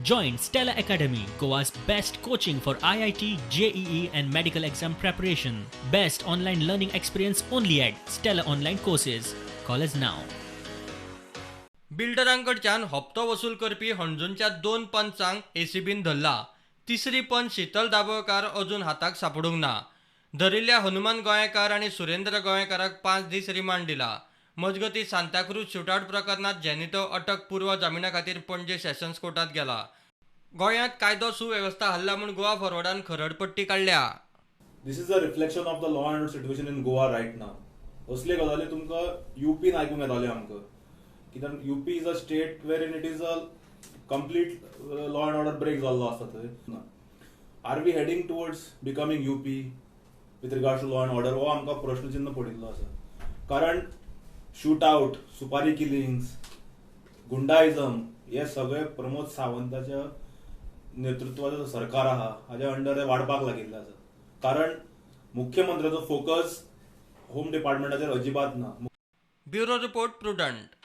Join Stella Academy, Goa's best coaching for IIT, JEE, and medical exam preparation. Best online learning experience only at Stella Online Courses. Call us now. बिल्डरांकडच्यान हप्तो वसूल करपी हणजूणच्या दोन पंचांक एसीबीन धरला. तिसरी पंच शीतल दाभोळकार अजून हाताक सापडूंक ना. धरिल्ल्या हनुमान गोंयकार आनी सुरेंद्र गोंयकाराक 5 दीस रिमांड दिला. मजगतीं, सांताक्रूज शुटआउट प्रकरणांत जेनितो अटक पूर्व जामिना खातीर पणजे सेशन्स कोर्टात गेला. गोंयांत कायदो सुवेवस्था हल्ला म्हूण गोवा फॉरवर्डान खरडपट्टी काडल्या. This is a reflection of the law and order situation in Goa right now. असले गजाली तुमकां युपीन आयकूंक येताल्यो आमकां, कित्याक UP is a state wherein it is a complete law and order break जाल्लो आसा थंय. Are we heading towards becoming UP with regard to law and order, हो आमकां प्रश्नचिन्ह पडिल्लो आसा. कारण शूट आउट, सुपारी किलिंग्स, गुंडाइजम हे सगळे प्रमोद सावंताच्या नेतृत्वाचो जो सरकार आहा हाज्या अंडर हे वाडपाक लागिल्ले आसा. कारण मुख्यमंत्र्याचो फोकस होम डिपार्टमेंटाचेर अजिबात ना. Bureau report, Prudent.